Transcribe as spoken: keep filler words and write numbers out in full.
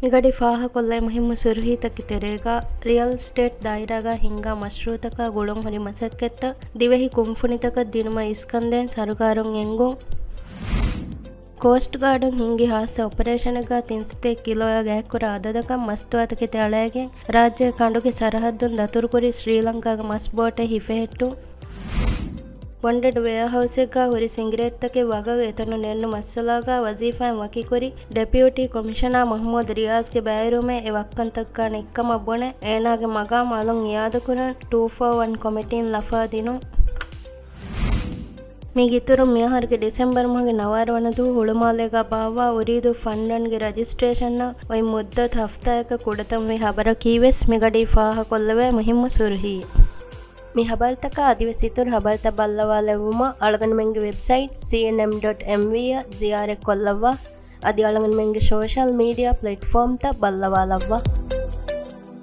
މިގަޑި ފާހަކޮށްލައި މުހިއްމު ސުރުހީތަކި ތެރޭގަ، ރިއަލް އެސްޓޭޓް ދާއިރާގަ ހިންގާ މަޝްރޫއުތަކާ ގުޅުން ހުރި މަސައްކަތްތައް ދިވެހި ކުންފުނިތަކަށް ދިނުމަށް އިސްކަންދޭން ސަރުކާރުން އެންގުން. ކޯސްޓް ގާޑުން ހިންގި ހާއްސަ އޮޕަރޭޝަނެއްގަ ތިން ސަތޭކަ ކިލޯއާ ގާތްކުރާ އަދަދަކަށް މަސްތުވާތަކެތި އަޅައިގެން، ރާއްޖޭ ކަނޑުގެ ސަރަހައްދުން ދަތުރުކުރި ސްރީލަންކާގެ މަސް ބޯޓެއް ހިފެހެއްޓުން. ބޮންޑެޑް ވެއާހައުސެއްގަ ހުރި ސިނގިރޭޓްތަކެއް ވަގަށް އެތަނުން ނެންނު މައްސަލާގަ ވަޒީފާއިން ވަކިކުރި ޑެޕިއުޓީ ކޮމިޝަނާ މަހްމޫދު ރިޔާޒްގެ ބައިވެރިވުމެއް އެ ވައްކަންތައްގަ ނިއްކަމަށް ބުނެ، އޭނާގެ މަގާމް އަލުން އިއާދަކުރަން ޓޫ ފޯ ވަން ކޮމިޓީން ލަފާ ދިނުން. މީގެ އިތުރުން މިއަހަރުގެ ޑިސެމްބަރު މަހުގެ ނަވާރަ ވަނަ ދުވަހު ހުޅުމާލޭގަ ބާއްވާ އުރީދޫ ފަންޑް ރަންގެ ރަޖިސްޓްރޭޝަންއަށް އޮތް މުއްދަތު ހަފްތާއަކަށް ކުޑަތަންވީ ހަބަރަކީވެސް މިގަޑީ ފާހަކޮށްލެވޭ މުހިއްމު ސުރުހީ. މި ހަބަރުތަކާ އަދިވެސް އިތުރު ހަބަރުތައް ބައްލަވާލެއްވުމަށް އަޅުގަނޑުމެންގެ ވެބްސައިޓް ސީއެންއެމް ޑޮޓް އެމްވީ އަށް ޒިޔާރަތްކޮށްލައްވާ. އަދި އަޅުގަނޑުމެންގެ ސޯޝަލް މީޑިއާ ޕްލެޓްފޯމްތައް ބައްލަވާލައްވާ.